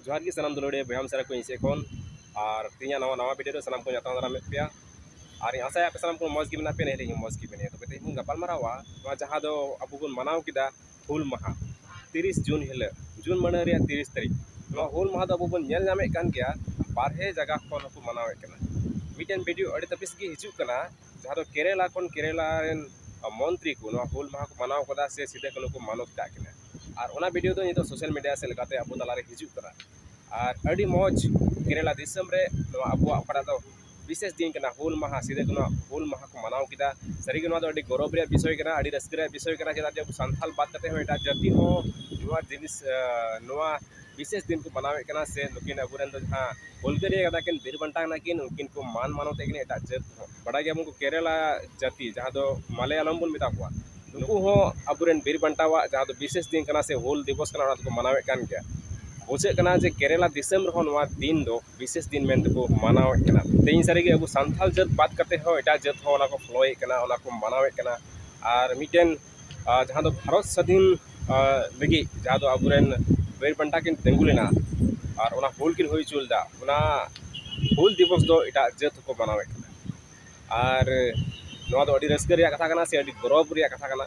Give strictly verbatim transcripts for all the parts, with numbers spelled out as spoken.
ᱡᱚᱦᱟᱨ ᱜᱮ ᱥᱟᱱᱟᱢ ᱫᱩᱞᱟᱹᱲᱤᱭᱟᱹ ᱵᱚᱭᱦᱟ ᱢᱤᱥᱨᱟ ᱠᱚ ᱤᱧ ᱥᱮᱫ ᱠᱷᱚᱱ᱾ ᱟᱨ ᱛᱮᱦᱮᱧᱟᱜ ᱱᱟᱣᱟ, ᱱᱟᱣᱟ video ᱨᱮ ᱥᱟᱱᱟᱢ ᱠᱚ ᱧᱟᱯᱟᱢ ᱫᱟᱨᱟᱢᱮᱫ ᱯᱮᱭᱟ᱾ ᱟᱨ ᱤᱧ ᱟᱥᱟᱭᱟ ᱟᱯᱮ ᱥᱟᱱᱟᱢ ᱠᱚ ᱢᱚᱡᱽ ᱜᱮ ᱢᱮᱱᱟᱜ ᱯᱮᱭᱟ, ᱮᱱᱦᱤᱞᱳᱜ ᱦᱚᱸ ᱢᱚᱡᱽ ᱜᱮ ᱢᱮᱱᱟᱜᱼᱟ᱾ ᱛᱚᱵᱮ ᱛᱮᱦᱮᱧ ᱵᱚᱱ ᱜᱟᱯᱟᱞ ᱢᱟᱨᱟᱣᱟ ᱱᱚᱣᱟ ᱡᱟᱦᱟᱸ ᱫᱚ ᱟᱵᱚ ᱵᱚᱱ ᱢᱟᱱᱟᱣ ᱠᱮᱫᱟ ᱦᱩᱞ ᱢᱟᱦᱟ, ᱛᱤᱨᱤᱥ ᱡᱩᱱ ᱦᱤᱞᱳᱜ, ᱡᱩᱱ ᱢᱟᱹᱦᱱᱟᱹ ᱨᱮᱭᱟᱜ ᱛᱤᱨᱤᱥ ᱛᱟᱹᱨᱤᱠᱷ᱾ ᱱᱚᱣᱟ ᱦᱩᱞ ᱢᱟᱦᱟ ᱫᱚ ᱟᱵᱚ ᱵᱚᱱ ᱧᱮᱞ ᱧᱟᱢᱮᱫ ᱠᱟᱱ ᱜᱮᱭᱟ, ᱵᱟᱨᱦᱮ ᱡᱟᱭᱜᱟ ᱠᱷᱚᱱ ᱦᱚᱸᱠᱚ ᱢᱟᱱᱟᱣᱮᱫ ᱠᱟᱱᱟ᱾ ᱢᱤᱫᱴᱮᱱ video ᱟᱹᱰᱤ ᱛᱟᱹᱯᱤᱥ ᱜᱮ ᱦᱤᱡᱩᱜ ᱠᱟᱱᱟ, ᱡᱟᱦᱟᱸ ᱫᱚ ᱠᱮᱨᱮᱞᱟ ᱠᱷᱚᱱ, ᱠᱮᱨᱮᱞᱟ ᱨᱮᱱ ᱢᱚᱱᱛᱨᱤ ᱠᱚ ᱱᱚᱣᱟ ᱦᱩᱞ ᱢᱟᱦᱟ ᱠᱚ ᱢᱟᱱᱟᱣ ᱠᱟᱫᱟ ᱥᱮ ᱥᱤᱫᱩ ᱠᱟᱹᱱᱦᱩ ᱠᱚ ᱢᱟᱱᱚᱛ ᱠᱟᱜ ᱠᱤᱱᱟ᱾ ᱟᱨ ᱚᱱᱟ video ᱫᱚ ᱱᱤᱛᱚᱜ social media ᱥᱮᱫ ᱞᱮᱠᱟᱛᱮ ᱟᱵᱚ ᱛᱟᱞᱟᱨᱮ ᱦᱤᱡᱩᱜ ᱠᱟᱱᱟ᱾ ᱟᱨ ᱟᱹᱰᱤ ᱢᱚᱡᱽ, ᱠᱮᱨᱮᱞᱟ ᱫᱤᱥᱚᱢ ᱨᱮ ᱱᱚᱣᱟ ᱟᱵᱚᱣᱟᱜ ᱚᱠᱟᱴᱟᱜ ᱫᱚ ᱵᱤᱥᱮᱥ ᱫᱤᱱ ᱠᱟᱱᱟ, ᱦᱩᱞ ᱢᱟᱦᱟ, ᱥᱤᱫᱩ ᱠᱟᱹᱱᱦᱩ ᱦᱩᱞ ᱢᱟᱦᱟ ᱠᱚ ᱢᱟᱱᱟᱣ ᱠᱮᱫᱟ᱾ ᱥᱟᱹᱨᱤᱜᱮ ᱱᱚᱣᱟ ᱫᱚ ᱟᱹᱰᱤ ᱜᱚᱨᱚᱵᱽ ᱨᱮᱭᱟᱜ ᱵᱤᱥᱚᱭ ᱠᱟᱱᱟ, ᱟᱹᱰᱤ ᱨᱟᱹᱥᱠᱟᱹ ᱨᱮᱭᱟᱜ ᱵᱤᱥᱚᱭ ᱠᱟᱱᱟ᱾ ᱪᱮᱫᱟᱜ ᱡᱮ ᱟᱵᱚ ᱥᱟᱱᱛᱟᱞ ᱵᱟᱫ ᱠᱟᱛᱮ ᱦᱚᱸ ᱮᱴᱟᱜ ᱡᱟᱹᱛᱤ ᱦᱚᱸ ᱱᱚᱣᱟ ᱡᱤᱱᱤᱥ, ᱟᱸ, ᱱᱚᱣᱟ ᱵᱤᱥᱮᱥ ᱫᱤᱱ ᱠᱚ ᱢᱟᱱᱟᱣᱮᱫ ᱠᱟᱱᱟ, ᱥᱮ ᱱᱩᱠᱤᱱ ᱟᱵᱚᱨᱮᱱ ᱫᱚ ᱡᱟᱦᱟᱸ ᱦᱩᱞᱜᱟᱹᱨᱤᱭᱟᱹ ᱠᱟᱱᱟ ᱠᱤᱱ, ᱵᱤᱨ ᱵᱟᱱᱴᱟ ᱠᱟᱱᱟ ᱠᱤᱱ, ᱩᱱᱠᱤᱱ ᱠᱚ ᱢᱟᱱ ᱢᱟᱱᱚᱛᱮᱫ ᱠᱤᱱᱟ ᱮᱴᱟᱜ ᱡᱟᱹᱛ ᱠᱚᱦᱚᱸ᱾ ᱵᱟᱰᱟᱭ ᱜᱮᱭᱟᱵᱚᱱ ᱠᱚ ᱠᱮᱨᱮᱞᱟ ᱡᱟᱹᱛᱤ, ᱡᱟᱦᱟᱸ ᱫᱚ ᱢᱟᱞᱟᱭᱟᱞᱚᱢ ᱵᱚᱱ ᱢᱮᱛᱟ ᱠᱚᱣᱟ, ᱱᱩᱠᱩ ᱦᱚᱸ ᱟᱵᱚᱨᱮᱱ ᱵᱤᱨ ᱵᱟᱱᱴᱟᱣᱟᱜ ᱡᱟᱦᱟᱸ ᱫᱚ ᱵᱤᱥᱮᱥ ᱫᱤᱱ ᱠᱟᱱᱟ ᱥᱮ ᱦᱩᱞ ᱫᱤᱵᱚᱥ ᱠᱟᱱᱟ, ᱚᱱᱟ ᱫᱚᱠᱚ ᱢᱟᱱᱟᱣᱮᱫ ᱠᱟᱱ ᱜᱮᱭᱟ᱾ ᱵᱩᱡᱷᱟᱹᱜ ᱠᱟᱱᱟ ᱡᱮ ᱠᱮᱨᱮᱞᱟ ᱫᱤᱥᱚᱢ ᱨᱮᱦᱚᱸ ᱱᱚᱣᱟ ᱫᱤᱱ ᱫᱚ ᱵᱤᱥᱮᱥ ᱫᱤᱱ ᱢᱮᱱᱛᱮ ᱠᱚ ᱢᱟᱱᱟᱣᱮᱫ ᱠᱟᱱᱟ᱾ ᱛᱮᱦᱮᱧ ᱥᱟᱹᱨᱤᱜᱮ ᱟᱵᱚ ᱥᱟᱱᱛᱟᱲ ᱡᱟᱹᱛ ᱵᱟᱫ ᱠᱟᱛᱮ ᱦᱚᱸ ᱮᱴᱟᱜ ᱡᱟᱹᱛ ᱦᱚᱸ ᱚᱱᱟ ᱠᱚ ᱯᱷᱚᱞᱳᱭᱮᱫ ᱠᱟᱱᱟ, ᱚᱱᱟ ᱠᱚ ᱢᱟᱱᱟᱣᱮᱫ ᱠᱟᱱᱟ᱾ ᱟᱨ ᱢᱤᱫᱴᱮᱱ, ᱟᱨ, ᱡᱟᱦᱟᱸ ᱫᱚ ᱵᱷᱟᱨᱚᱛ ᱥᱟᱹᱫᱷᱤᱱ, ᱟᱨ, ᱞᱟᱹᱜᱤᱫ ᱡᱟᱦᱟᱸ ᱫᱚ ᱟᱵᱚᱨᱮᱱ ᱵᱤᱨ ᱵᱟᱱᱴᱟ ᱠᱤᱱ ᱛᱤᱸᱜᱩ ᱞᱮᱱᱟ ᱟᱨ ᱚᱱᱟ ᱦᱩᱞ ᱠᱤᱱ ᱦᱩᱭ ᱦᱚᱪᱚ ᱞᱮᱫᱟ, ᱚᱱᱟ ᱦᱩᱞ ᱫᱤᱵᱚᱥ ᱫᱚ ᱮᱴᱟᱜ ᱡᱟᱹᱛ ᱦᱚᱸᱠᱚ ᱢᱟᱱᱟᱣᱮᱫ ᱠᱟᱱᱟ᱾ ᱟᱨ ᱱᱚᱣᱟ ᱫᱚ ᱟᱹᱰᱤ ᱨᱟᱹᱥᱠᱟᱹ ᱨᱮᱭᱟᱜ ᱠᱟᱛᱷᱟ ᱠᱟᱱᱟ ᱥᱮ ᱟᱹᱰᱤ ᱜᱚᱨᱚᱵᱽ ᱨᱮᱭᱟᱜ ᱠᱟᱛᱷᱟ ᱠᱟᱱᱟ᱾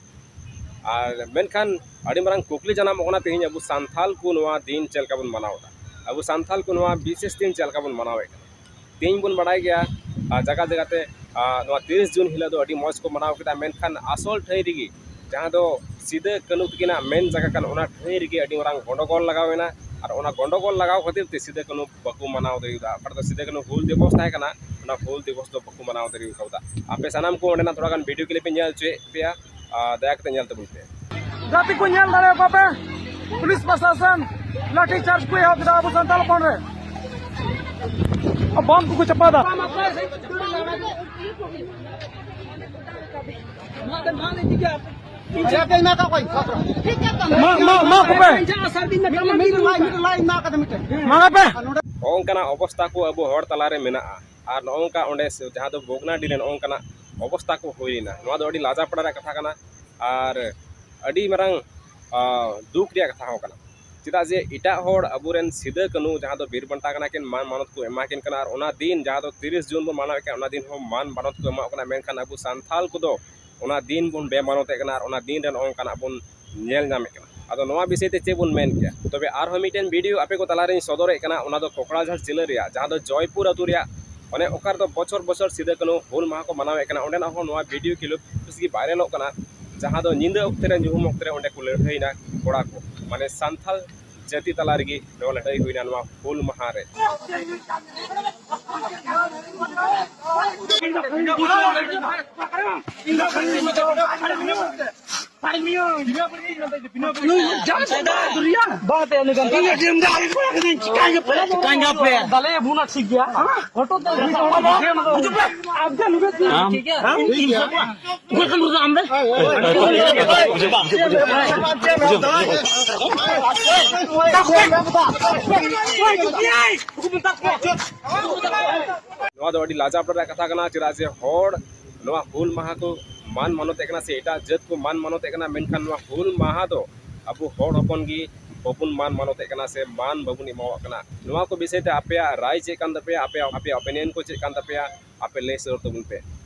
ᱟᱨ ᱢᱮᱱᱠᱷᱟᱱ ᱟᱹᱰᱤ ᱢᱟᱨᱟᱝ ᱠᱩᱠᱞᱤ ᱡᱟᱱᱟᱢᱚᱜ ᱠᱟᱱᱟ, ᱛᱮᱦᱮᱧ ᱟᱵᱚ ᱥᱟᱱᱛᱟᱞ ᱠᱚ ᱱᱚᱣᱟ ᱫᱤᱱ ᱪᱮᱫ ᱞᱮᱠᱟ ᱵᱚᱱ ᱢᱟᱱᱟᱣ ᱮᱫᱟ? ᱟᱵᱚ ᱥᱟᱱᱛᱟᱞ ᱠᱚ ᱱᱚᱣᱟ ᱵᱤᱥᱮᱥ ᱫᱤᱱ ᱪᱮᱫ ᱞᱮᱠᱟ ᱵᱚᱱ ᱢᱟᱱᱟᱣᱮᱫ ᱠᱟᱱᱟ? ᱛᱮᱦᱮᱧ ᱵᱚᱱ ᱵᱟᱲᱟᱭ ᱜᱮᱭᱟ, ᱟᱨ ᱡᱟᱭᱜᱟ ᱡᱟᱭᱜᱟ ᱛᱮ, ᱟᱨ, ᱱᱚᱣᱟ ᱛᱤᱨᱤᱥ ᱡᱩᱱ ᱦᱤᱞᱳᱜ ᱫᱚ ᱟᱹᱰᱤ ᱢᱚᱡᱽ ᱠᱚ ᱢᱟᱱᱟᱣ ᱠᱮᱫᱟ, ᱢᱮᱱᱠᱷᱟᱱ ᱟᱥᱚᱞ ᱴᱷᱟᱹᱭ ᱨᱮᱜᱮ ᱡᱟᱦᱟᱸ ᱫᱚ ᱥᱤᱫᱟᱹ ᱠᱟᱹᱱᱦᱩ ᱛᱟᱹᱠᱤᱱᱟᱜ ᱢᱮᱱ ᱡᱟᱭᱜᱟ ᱠᱟᱱ, ᱚᱱᱟ ᱴᱷᱟᱹᱭ ᱨᱮᱜᱮ ᱟᱹᱰᱤ ᱢᱟᱨᱟᱝ ᱜᱚᱸᱰᱚᱜᱳᱞ ᱞᱟᱜᱟᱣ ᱮᱱᱟ᱾ ᱟᱨ ᱚᱱᱟ ᱜᱚᱸᱰᱚᱜᱳᱞ ᱞᱟᱜᱟᱣ ᱠᱷᱟᱹᱛᱤᱨ ᱛᱮ ᱥᱤᱫᱟᱹ ᱠᱟᱹᱱᱦᱩ ᱵᱟᱠᱚ ᱢᱟᱱᱟᱣ ᱫᱟᱲᱮᱭᱟᱫᱟ᱾ ᱚᱠᱟᱴᱟᱜ ᱫᱚ ᱥᱤᱫᱟᱹ ᱠᱟᱹᱱᱦᱩ ᱦᱩᱞ ᱫᱤᱵᱚᱥ ᱛᱟᱦᱮᱸ ᱠᱟᱱᱟ, ᱚᱱᱟ ᱦᱩᱞ ᱫᱤᱵᱚᱥ ᱫᱚ ᱵᱟᱠᱚ ᱢᱟᱱᱟᱣ ᱫᱟᱲᱮ ᱠᱟᱣᱫᱟ᱾ ᱟᱯᱮ ᱥᱟᱱᱟᱢ ᱠᱚ ᱚᱸᱰᱮᱱᱟᱜ ᱛᱷᱚᱲᱟ ᱜᱟᱱ video clip ᱤᱧ ᱧᱮᱞ ᱦᱚᱪᱚᱭᱮᱫ ᱯᱮᱭᱟ, ᱟᱨ ᱫᱟᱭᱟ ᱠᱟᱛᱮ ᱧᱮᱞ ᱛᱟᱵᱚᱱ ᱯᱮ᱾ ᱜᱟᱛᱮ ᱠᱚ ᱧᱮᱞ ᱫᱟᱲᱮᱭᱟᱠᱚ ᱯᱮ, ᱯᱩᱞᱤᱥ ᱯᱨᱚᱥᱟᱥᱚᱱ ᱞᱟᱴᱷᱤ ᱪᱟᱨᱡᱽ ᱠᱚ ᱮᱦᱚᱵ ᱠᱮᱫᱟ ᱟᱵᱚ ᱥᱟᱱᱛᱟᱲ ᱦᱚᱯᱚᱱ ᱨᱮ᱾ ᱵᱚᱢ ᱠᱚᱠᱚ ᱪᱟᱯᱟᱫᱟ᱾ ᱢᱟ, ᱢᱟ, ᱢᱟ ᱠᱚᱯᱮ᱾ ᱢᱟ ᱯᱮ᱾ ᱱᱚᱜᱼᱚ ᱱᱚᱝᱠᱟᱱᱟᱜ ᱚᱵᱚᱥᱛᱟ ᱠᱚ ᱟᱵᱚ ᱦᱚᱲ ᱛᱟᱞᱟᱨᱮ ᱢᱮᱱᱟᱜᱼᱟ᱾ ᱟᱨ ᱱᱚᱜᱼᱚ ᱱᱚᱝᱠᱟ ᱚᱸᱰᱮ ᱥᱮ ᱡᱟᱦᱟᱸ ᱫᱚ ᱵᱷᱚᱜᱽᱱᱟᱰᱤ ᱨᱮ ᱱᱚᱜᱼᱚ ᱱᱚᱝᱠᱟᱱᱟᱜ ᱚᱵᱚᱥᱛᱟ ᱠᱚ ᱦᱩᱭ ᱞᱮᱱᱟ, ᱱᱚᱣᱟ ᱫᱚ ᱟᱹᱰᱤ ᱞᱟᱡᱟ ᱯᱟᱲᱟ ᱨᱮᱭᱟᱜ ᱠᱟᱛᱷᱟ ᱠᱟᱱᱟ ᱟᱨ ᱟᱹᱰᱤ ᱢᱟᱨᱟᱝ, ᱟᱸ, ᱫᱩᱠ ᱨᱮᱭᱟᱜ ᱠᱟᱛᱷᱟ ᱦᱚᱸ ᱠᱟᱱᱟ᱾ ᱪᱮᱫᱟᱜ ᱡᱮ ᱮᱴᱟᱜ ᱦᱚᱲ ᱟᱵᱚᱨᱮᱱ ᱥᱤᱫᱟᱹ ᱠᱟᱹᱱᱦᱩ ᱡᱟᱦᱟᱸ ᱫᱚ ᱵᱤᱨ ᱵᱟᱱᱴᱟ ᱠᱟᱱᱟ ᱠᱤᱱ, ᱢᱟᱱ ᱢᱟᱱᱚᱛ ᱠᱚ ᱮᱢᱟ ᱠᱤᱱ ᱠᱟᱱᱟ, ᱟᱨ ᱚᱱᱟ ᱫᱤᱱ ᱡᱟᱦᱟᱸ ᱫᱚ ᱛᱤᱨᱤᱥ ᱡᱩᱱ ᱵᱚᱱ ᱢᱟᱱᱟᱣᱮᱫ ᱠᱟᱱᱟ, ᱚᱱᱟ ᱫᱤᱱ ᱦᱚᱸ ᱢᱟᱱ ᱢᱟᱱᱚᱛ ᱠᱚ ᱮᱢᱟᱣᱟᱜ ᱠᱟᱱᱟ, ᱢᱮᱱᱠᱷᱟᱱ ᱟᱵᱚ ᱥᱟᱱᱛᱷᱟᱞ ᱠᱚᱫᱚ ᱚᱱᱟ ᱫᱤᱱ ᱵᱚᱱ ᱵᱮᱢᱟᱱᱚᱛᱮᱫ ᱠᱟᱱᱟ ᱟᱨ ᱚᱱᱟ ᱫᱤᱱ ᱨᱮ ᱱᱚᱜᱼᱚ ᱱᱚᱝᱠᱟᱱᱟᱜ ᱵᱚᱱ ᱧᱮᱞ ᱧᱟᱢᱮᱫ ᱠᱟᱱᱟ᱾ ᱟᱫᱚ ᱱᱚᱣᱟ ᱵᱤᱥᱚᱭ ᱛᱮ ᱪᱮᱫ ᱵᱚᱱ ᱢᱮᱱ ᱠᱮᱭᱟ? ᱛᱚᱵᱮ ᱟᱨᱦᱚᱸ ᱢᱤᱫᱴᱮᱱ ᱵᱷᱤᱰᱤᱭᱳ ᱟᱯᱮ ᱠᱚ ᱛᱟᱞᱟᱨᱤᱧ ᱥᱚᱫᱚᱨᱮᱫ ᱠᱟᱱᱟ, ᱚᱱᱟ ᱫᱚ ᱠᱚᱠᱲᱟᱡᱷᱟᱲ ᱡᱮᱞᱟᱹ ᱨᱮᱭᱟᱜ, ᱡᱟᱦᱟᱸ ᱫᱚ ᱡᱚᱭᱯᱩᱨ ᱟᱹᱛᱩ ᱨᱮᱭᱟᱜ, ᱚᱱᱮ ᱚᱠᱟ ᱨᱮᱫᱚ ᱵᱚᱪᱷᱚᱨ ᱵᱚᱪᱷᱚᱨ ᱥᱤᱫᱟᱹ ᱠᱟᱹᱱᱦᱩ ᱦᱩᱞ ᱢᱟᱦᱟ ᱠᱚ ᱢᱟᱱᱟᱣᱮᱫ ᱠᱟᱱᱟ, ᱚᱸᱰᱮᱱᱟᱜ ᱦᱚᱸ ᱱᱚᱣᱟ ᱵᱷᱤᱰᱤᱭᱳ ᱠᱞᱤᱯ ᱵᱮᱥ ᱜᱮ ᱵᱷᱟᱭᱨᱟᱞᱚᱜ ᱠᱟᱱᱟ, ᱡᱟᱦᱟᱸ ᱫᱚ ᱧᱤᱫᱟᱹ ᱚᱠᱛᱮ ᱨᱮ, ᱧᱩᱦᱩᱢ ᱚᱠᱛᱮ ᱨᱮ ᱚᱸᱰᱮ ᱠᱚ ᱞᱟᱹᱲᱦᱟᱹᱭᱮᱱᱟ ᱠᱚᱲᱟ ᱠᱚ, ᱢᱟᱱᱮ ᱥᱟᱱᱛᱷᱟᱞ ᱡᱟᱹᱛᱤ ᱛᱟᱞᱟ ᱨᱮᱜᱮ ᱱᱚᱣᱟ ᱞᱟᱹᱲᱦᱟᱹᱭ ᱦᱩᱭᱱᱟ ᱱᱚᱣᱟ ᱦᱩᱞ ᱢᱟᱦᱟ ᱨᱮ᱾ ᱱᱚᱣᱟ ᱫᱚ ᱟᱹᱰᱤ ᱞᱟᱡᱟᱣ ᱨᱮᱱᱟᱜ ᱠᱟᱛᱷᱟ ᱠᱟᱱᱟ, ᱪᱮᱫᱟᱜ ᱡᱮ ᱦᱚᱲ ᱱᱚᱣᱟ ᱦᱩᱞ ᱢᱟᱦᱟ ᱠᱚ ᱢᱟᱱ ᱢᱟᱱᱚᱛᱮᱫ ᱠᱟᱱᱟ ᱥᱮ ᱮᱴᱟᱜ ᱡᱟᱹᱛ ᱠᱚ ᱢᱟᱱ ᱢᱟᱱᱚᱛᱮᱫ ᱠᱟᱱᱟ, ᱢᱮᱱᱠᱷᱟᱱ ᱱᱚᱣᱟ ᱦᱩᱞ ᱢᱟᱦᱟ ᱫᱚ ᱟᱵᱚ ᱦᱚᱲ ᱦᱚᱯᱚᱱ ᱜᱮ ᱵᱟᱵᱚᱱ ᱢᱟᱱ ᱢᱟᱱᱚᱛᱮᱫ ᱠᱟᱱᱟ ᱥᱮ ᱢᱟᱱ ᱵᱟᱵᱚᱱ ᱮᱢᱟᱣᱟᱜ ᱠᱟᱱᱟ᱾ ᱱᱚᱣᱟ ᱠᱚ ᱵᱤᱥᱚᱭ ᱛᱮ ᱟᱯᱮᱭᱟᱜ ᱨᱟᱭ ᱪᱮᱫ ᱠᱟᱱ ᱛᱟᱯᱮᱭᱟ? ᱟᱯᱮᱭᱟᱜ, ᱟᱯᱮᱭᱟᱜ ᱚᱯᱤᱱᱤᱭᱚᱱ ᱠᱚ ᱪᱮᱫ ᱠᱟᱱ ᱛᱟᱯᱮᱭᱟ? ᱟᱯᱮ ᱞᱟᱹᱭ ᱥᱚᱫᱚᱨ ᱛᱟᱵᱚᱱ ᱯᱮ᱾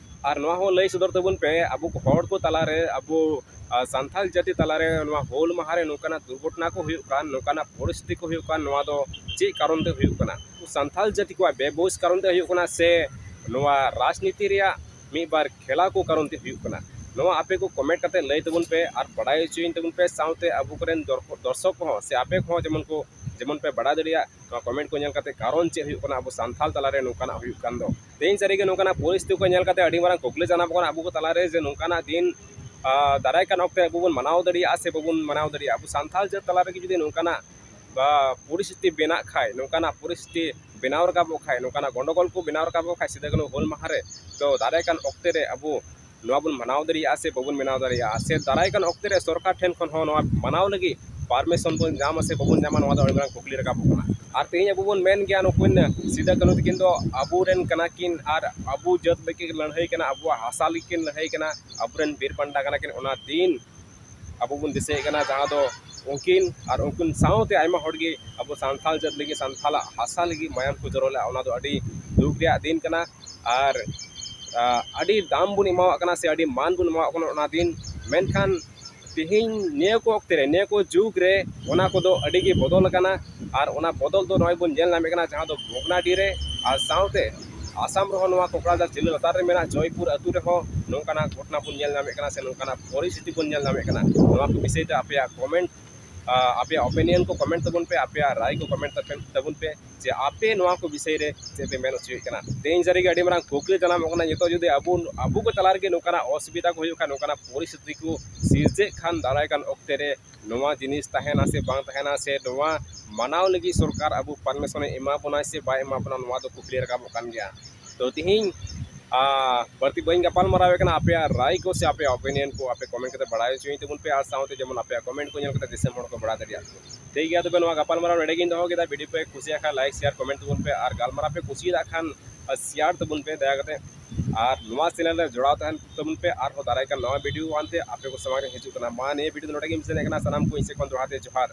ᱟᱨ ᱱᱚᱣᱟ ᱦᱚᱸ ᱞᱟᱹᱭ ᱥᱚᱫᱚᱨ ᱛᱟᱵᱚᱱ ᱯᱮ, ᱟᱵᱚ ᱦᱚᱲ ᱠᱚ ᱛᱟᱞᱟᱨᱮ, ᱟᱵᱚ, ᱟ, ᱥᱟᱱᱛᱟᱲ ᱡᱟᱹᱛᱤ ᱛᱟᱞᱟᱨᱮ ᱱᱚᱣᱟ ᱦᱩᱞ ᱢᱟᱦᱟ ᱨᱮ ᱱᱚᱝᱠᱟᱱᱟᱜ ᱫᱩᱨᱜᱷᱚᱴᱚᱱᱟ ᱠᱚ ᱦᱩᱭᱩᱜ ᱠᱟᱱ, ᱱᱚᱝᱠᱟᱱᱟᱜ ᱯᱚᱨᱤᱥᱛᱷᱤᱛᱤ ᱠᱚ ᱦᱩᱭᱩᱜ ᱠᱟᱱ, ᱱᱚᱣᱟ ᱫᱚ ᱪᱮᱫ ᱠᱟᱨᱚᱱ ᱛᱮ ᱦᱩᱭᱩᱜ ᱠᱟᱱᱟ? ᱥᱟᱱᱛᱟᱲ ᱡᱟᱹᱛᱤ ᱠᱚᱣᱟᱜ ᱵᱮᱵᱩᱡᱽ ᱠᱟᱨᱚᱱ ᱛᱮ ᱦᱩᱭᱩᱜ ᱠᱟᱱᱟ ᱥᱮ ᱱᱚᱣᱟ ᱨᱟᱡᱽᱱᱤᱛᱤ ᱨᱮᱭᱟᱜ ᱢᱤᱫ ᱵᱟᱨ ᱠᱷᱮᱞᱟ ᱠᱚ ᱠᱟᱨᱚᱱ ᱛᱮ ᱦᱩᱭᱩᱜ ᱠᱟᱱᱟ? ᱱᱚᱣᱟ ᱟᱯᱮ ᱠᱚ ᱠᱚᱢᱮᱱᱴ ᱠᱟᱛᱮ ᱞᱟᱹᱭ ᱛᱟᱵᱚᱱ ᱯᱮ ᱟᱨ ᱵᱟᱲᱟᱭ ᱦᱚᱪᱚᱭᱤᱧ ᱛᱟᱵᱚᱱ ᱯᱮ, ᱥᱟᱶᱛᱮ ᱟᱵᱚ ᱠᱚᱨᱮᱱ ᱫᱚᱨ-, ᱫᱚᱨᱥᱚᱠ ᱠᱚᱦᱚᱸ ᱥᱮ ᱟᱯᱮ ᱠᱚᱦᱚᱸ ᱡᱮᱢᱚᱱ ᱠᱚ, ᱡᱮᱢᱚᱱ ᱯᱮ ᱵᱟᱲᱟᱭ ᱫᱟᱲᱮᱭᱟᱜ ᱱᱚᱣᱟ ᱠᱚᱢᱮᱱᱴ ᱠᱚ ᱧᱮᱞ ᱠᱟᱛᱮ ᱠᱟᱨᱚᱱ ᱪᱮᱫ ᱦᱩᱭᱩᱜ ᱠᱟᱱᱟ ᱟᱵᱚ ᱥᱟᱱᱛᱟᱲ ᱛᱟᱞᱟᱨᱮ ᱱᱚᱝᱠᱟᱱᱟᱜ ᱦᱩᱭᱩᱜ ᱠᱟᱱ ᱫᱚ᱾ ᱛᱮᱦᱮᱧ ᱥᱟᱹᱨᱤᱜᱮ ᱱᱚᱝᱠᱟᱱᱟᱜ ᱯᱚᱨᱤᱥᱛᱷᱤᱛᱤ ᱠᱚ ᱧᱮᱞ ᱠᱟᱛᱮ ᱟᱹᱰᱤ ᱢᱟᱨᱟᱝ ᱠᱩᱠᱞᱤ ᱡᱟᱱᱟᱢ ᱠᱟᱱᱟ ᱟᱵᱚ ᱠᱚ ᱛᱟᱞᱟᱨᱮ, ᱡᱮ ᱱᱚᱝᱠᱟᱱᱟᱜ ᱫᱤᱱ, ᱟ, ᱫᱟᱨᱟᱭ ᱠᱟᱱ ᱚᱠᱛᱮ ᱟᱵᱚ ᱵᱚᱱ ᱢᱟᱱᱟᱣ ᱫᱟᱲᱮᱭᱟᱜᱼᱟ ᱥᱮ ᱵᱟᱵᱚᱱ ᱢᱟᱱᱟᱣ ᱫᱟᱲᱮᱭᱟᱜᱼᱟ? ᱟᱵᱚ ᱥᱟᱱᱛᱟᱲ ᱡᱟᱹᱛ ᱛᱟᱞᱟ ᱨᱮᱜᱮ ᱡᱩᱫᱤ ᱱᱚᱝᱠᱟᱱᱟᱜ ᱵᱟ ᱯᱚᱨᱤᱥᱛᱷᱤᱛᱤ ᱵᱮᱱᱟᱜ ᱠᱷᱟᱡ, ᱱᱚᱝᱠᱟᱱᱟᱜ ᱯᱚᱨᱤᱥᱛᱷᱤᱛᱤ ᱵᱮᱱᱟᱣ ᱨᱟᱠᱟᱵᱚᱜ ᱠᱷᱟᱡ, ᱱᱚᱝᱠᱟᱱᱟᱜ ᱜᱚᱱᱰᱚᱜᱳᱞ ᱠᱚ ᱵᱮᱱᱟᱣ ᱨᱟᱠᱟᱵᱚᱜ ᱠᱷᱟᱡ ᱥᱤᱫᱩ ᱠᱟᱹᱱᱦᱩ ᱦᱩᱞ ᱢᱟᱦᱟ ᱨᱮ, ᱛᱚ ᱫᱟᱨᱟᱭ ᱠᱟᱱ ᱚᱠᱛᱮ ᱨᱮ ᱟᱵᱚ ᱱᱚᱣᱟ ᱵᱚᱱ ᱢᱟᱱᱟᱣ ᱫᱟᱲᱮᱭᱟᱜᱼᱟ ᱥᱮ ᱵᱟᱵᱚᱱ ᱢᱟᱱᱟᱣ ᱫᱟᱲᱮᱭᱟᱜᱼᱟ, ᱥᱮ ᱫᱟᱨᱟᱭ ᱠᱟᱱ ᱚᱠᱛᱮ ᱨᱮ ᱥᱚᱨᱠᱟᱨ ᱴᱷᱮᱱ ᱠᱷᱚᱱ ᱦᱚᱸ ᱱᱚᱣᱟ ᱢᱟᱱᱟᱣ ᱞᱟᱹᱜᱤᱫ ᱯᱟᱨᱢᱤᱥᱚᱱ ᱵᱚᱱ ᱧᱟᱢᱟ ᱥᱮ ᱵᱟᱵᱚᱱ ᱧᱟᱢᱟ, ᱱᱚᱣᱟ ᱫᱚ ᱟᱹᱰᱤ ᱢᱟᱨᱟᱝ ᱠᱩᱠᱞᱤ ᱨᱟᱠᱟᱵᱚᱜ ᱠᱟᱱᱟ᱾ ᱟᱨ ᱛᱮᱦᱮᱧ ᱟᱵᱚ ᱵᱚᱱ ᱢᱮᱱ ᱜᱮᱭᱟ, ᱱᱩᱠᱤᱱ ᱥᱤᱫᱩ ᱠᱟᱹᱱᱦᱩ ᱛᱟᱹᱠᱤᱱ ᱫᱚ ᱟᱵᱚᱨᱮᱱ ᱠᱟᱱᱟ ᱠᱤᱱ ᱟᱨ ᱟᱵᱚ ᱡᱟᱹᱛ ᱞᱟᱹᱜᱤᱫ ᱠᱤᱱ ᱞᱟᱹᱲᱦᱟᱹᱭ ᱠᱟᱱᱟ, ᱟᱵᱚᱣᱟᱜ ᱦᱟᱥᱟ ᱞᱟᱹᱜᱤᱫ ᱠᱤᱱ ᱞᱟᱹᱲᱦᱟᱹᱭ ᱠᱟᱱᱟ, ᱟᱵᱚᱨᱮᱱ ᱵᱤᱨ ᱵᱟᱱᱴᱟ ᱠᱟᱱᱟ ᱠᱤᱱ᱾ ᱚᱱᱟ ᱫᱤᱱ ᱟᱵᱚ ᱵᱚᱱ ᱫᱤᱥᱟᱹᱭᱮᱫ ᱠᱟᱱᱟ, ᱡᱟᱦᱟᱸ ᱫᱚ ᱩᱱᱠᱤᱱ ᱟᱨ ᱩᱱᱠᱤᱱ ᱥᱟᱶᱛᱮ ᱟᱭᱢᱟ ᱦᱚᱲ ᱜᱮ ᱟᱵᱚ ᱥᱟᱱᱛᱟᱲ ᱡᱟᱹᱛ ᱞᱟᱹᱜᱤᱫ, ᱥᱟᱱᱛᱟᱲᱟᱜ ᱦᱟᱥᱟ ᱞᱟᱹᱜᱤᱫ ᱢᱟᱭᱟᱢ ᱠᱚ ᱡᱚᱨᱚ ᱞᱮᱫᱼᱟ᱾ ᱚᱱᱟ ᱫᱚ ᱟᱹᱰᱤ ᱫᱩᱠ ᱨᱮᱭᱟᱜ ᱫᱤᱱ ᱠᱟᱱᱟ᱾ ᱟᱨ ᱟᱹᱰᱤ ᱫᱟᱢ ᱵᱚᱱ ᱮᱢᱟᱣᱟᱜ ᱠᱟᱱᱟ ᱥᱮ ᱟᱹᱰᱤ ᱢᱟᱱ ᱵᱚᱱ ᱮᱢᱟᱣᱟᱜ ᱠᱟᱱᱟ ᱚᱱᱟ ᱫᱤᱱ᱾ ᱢᱮᱱᱠᱷᱟᱱ ᱛᱮᱦᱮᱧ ᱱᱤᱭᱟᱹ ᱠᱚ ᱚᱠᱛᱮ ᱨᱮ, ᱱᱤᱭᱟᱹ ᱠᱚ ᱡᱩᱜᱽ ᱨᱮ ᱚᱱᱟ ᱠᱚᱫᱚ ᱟᱹᱰᱤ ᱜᱮ ᱵᱚᱫᱚᱞ ᱟᱠᱟᱱᱟ᱾ ᱟᱨ ᱚᱱᱟ ᱵᱚᱫᱚᱞ ᱫᱚ ᱱᱚᱜᱼᱚᱭ ᱵᱚᱱ ᱧᱮᱞ ᱧᱟᱢᱮᱫ ᱠᱟᱱᱟ, ᱡᱟᱦᱟᱸ ᱫᱚ ᱵᱷᱚᱜᱽᱱᱟᱰᱤ ᱨᱮ ᱟᱨ ᱥᱟᱶᱛᱮ ᱟᱥᱟᱢ ᱨᱮᱦᱚᱸ ᱱᱚᱣᱟ ᱠᱚᱠᱲᱟᱡᱟᱨ ᱡᱮᱞᱟ ᱞᱟᱛᱟᱨ ᱨᱮ ᱢᱮᱱᱟᱜ ᱡᱚᱭᱯᱩᱨ ᱟᱹᱛᱩ ᱨᱮᱦᱚᱸ ᱱᱚᱝᱠᱟᱱᱟᱜ ᱜᱷᱚᱴᱚᱱᱟ ᱵᱚᱱ ᱧᱮᱞ ᱧᱟᱢᱮᱫ ᱠᱟᱱᱟ ᱥᱮ ᱱᱚᱝᱠᱟᱱᱟᱜ ᱯᱚᱨᱤᱥᱛᱷᱤᱛᱤ ᱵᱚᱱ ᱧᱮᱞ ᱧᱟᱢᱮᱫ ᱠᱟᱱᱟ᱾ ᱱᱚᱣᱟ ᱠᱚ ᱵᱤᱥᱚᱭ ᱛᱮ ᱟᱯᱮᱭᱟᱜ ᱠᱚᱢᱮᱱᱴ, ᱟᱯᱮᱭᱟᱜ ᱚᱯᱤᱱᱤᱭᱚᱱ ᱠᱚ ᱠᱚᱢᱮᱱᱴ ᱛᱟᱵᱚᱱ ᱯᱮ, ᱟᱯᱮᱭᱟᱜ ᱨᱟᱭ ᱠᱚ ᱠᱚᱢᱮᱱᱴ ᱛᱟᱵᱚᱱ ᱯᱮ ᱡᱮ ᱟᱯᱮ ᱱᱚᱣᱟ ᱠᱚ ᱵᱤᱥᱚᱭ ᱨᱮ ᱪᱮᱫ ᱯᱮ ᱢᱮᱱ ᱦᱚᱪᱚᱭᱮᱫ ᱠᱟᱱᱟ᱾ ᱛᱮᱦᱮᱧ ᱥᱟᱹᱨᱤᱜᱮ ᱟᱹᱰᱤ ᱢᱟᱨᱟᱝ ᱠᱩᱠᱞᱤ ᱡᱟᱱᱟᱢᱚᱜ ᱠᱟᱱᱟ, ᱱᱤᱛᱚᱜ ᱡᱩᱫᱤ ᱟᱵᱚ, ᱟᱵᱚ ᱠᱚ ᱛᱟᱞᱟ ᱨᱮᱜᱮ ᱱᱚᱝᱠᱟᱱᱟᱜ ᱚᱥᱩᱵᱤᱫᱷᱟ ᱠᱚ ᱦᱩᱭᱩᱜ ᱠᱷᱟᱱ, ᱱᱚᱝᱠᱟᱱᱟᱜ ᱯᱚᱨᱤᱥᱛᱷᱤᱛᱤ ᱠᱚ ᱥᱤᱨᱡᱟᱹᱜ ᱠᱷᱟᱱ, ᱫᱟᱨᱟᱭ ᱠᱟᱱ ᱚᱠᱛᱮ ᱨᱮ ᱱᱚᱣᱟ ᱡᱤᱱᱤᱥ ᱛᱟᱦᱮᱱᱟ ᱥᱮ ᱵᱟᱝ ᱛᱟᱦᱮᱱᱟ, ᱥᱮ ᱱᱚᱣᱟ ᱢᱟᱱᱟᱣ ᱞᱟᱹᱜᱤᱫ ᱥᱚᱨᱠᱟᱨ ᱟᱵᱚ ᱯᱟᱨᱢᱤᱥᱚᱱᱮ ᱮᱢᱟ ᱵᱚᱱᱟ ᱥᱮ ᱵᱟᱭ ᱮᱢᱟ ᱵᱚᱱᱟ, ᱱᱚᱣᱟ ᱫᱚ ᱠᱩᱠᱞᱤ ᱨᱟᱠᱟᱵᱚᱜ ᱠᱟᱱ ᱜᱮᱭᱟ᱾ ᱛᱚ ᱛᱤᱦᱤᱧ, ᱟᱨ ᱵᱟᱹᱲᱛᱤ ᱵᱟᱹᱧ ᱜᱟᱯᱟᱞ ᱢᱟᱨᱟᱣ ᱠᱟᱱᱟ, ᱟᱯᱮᱭᱟᱜ ᱨᱟᱭ ᱠᱚ ᱥᱮ ᱟᱯᱮᱭᱟᱜ ᱚᱯᱤᱱᱤᱭᱚᱱ ᱠᱚ ᱟᱯᱮ ᱠᱚᱢᱮᱱᱴ ᱠᱟᱛᱮ ᱵᱟᱲᱟᱭ ᱦᱚᱪᱚᱭ ᱛᱟᱵᱚᱱ ᱯᱮ, ᱟᱨ ᱥᱟᱶᱛᱮ ᱡᱮᱢᱚᱱ ᱟᱯᱮᱭᱟᱜ ᱠᱚᱢᱮᱱᱴ ᱠᱚ ᱧᱮᱞ ᱠᱟᱛᱮ ᱫᱤᱥᱚᱢ ᱦᱚᱲ ᱠᱚ ᱵᱟᱲᱟᱭ ᱫᱟᱲᱮᱭᱟᱜ ᱠᱚ᱾ ᱴᱷᱤᱠ ᱜᱮᱭᱟ, ᱛᱚᱵᱮ ᱱᱚᱣᱟ ᱜᱟᱯᱟᱞ ᱢᱟᱨᱟᱣ ᱱᱚᱰᱮ ᱜᱤᱧ ᱫᱚᱦᱚ ᱠᱮᱫᱟ᱾ ᱵᱷᱤᱰᱤᱭᱳ ᱯᱮ ᱠᱩᱥᱤᱭᱟᱜ ᱠᱷᱟᱱ ᱞᱟᱭᱤᱠ, ᱥᱮᱭᱟᱨ, ᱠᱚᱢᱮᱱᱴ ᱛᱟᱵᱚᱱ ᱯᱮ, ᱟᱨ ᱜᱟᱞᱢᱟᱨᱟᱣ ᱯᱮ ᱠᱩᱥᱤᱭᱟᱜ ᱠᱷᱟᱱ ᱥᱮᱭᱟᱨ ᱛᱟᱵᱚᱱ ᱯᱮ ᱫᱟᱭᱟ ᱠᱟᱛᱮ, ᱟᱨ ᱱᱚᱣᱟ ᱪᱮᱱᱮᱞ ᱨᱮ ᱡᱚᱲᱟᱣ ᱛᱟᱦᱮᱱ ᱛᱟᱵᱚᱱ ᱯᱮ᱾ ᱟᱨᱦᱚᱸ ᱫᱟᱨᱟᱭ ᱠᱟᱱ ᱱᱟᱣᱟ ᱵᱷᱤᱰᱤᱭᱳ ᱟᱱᱛᱮ ᱟᱯᱮ ᱠᱚ ᱥᱟᱢᱟᱝ ᱨᱮ ᱦᱤᱡᱩᱜ ᱠᱟᱱᱟ᱾ ᱢᱟ ᱱᱤᱭᱟᱹ ᱵᱷᱤᱰᱤᱭᱳ ᱫᱚ ᱱᱚᱰᱮ ᱜᱮ ᱢᱩᱪᱟᱹᱫ ᱠᱟᱱᱟ᱾ ᱥᱟᱱᱟᱢ ᱠᱚ ᱤᱧ ᱥᱮᱫ ᱠᱷᱚᱱ ᱫᱚᱦᱲᱟ ᱛᱮ ᱡᱚᱦᱟᱨ᱾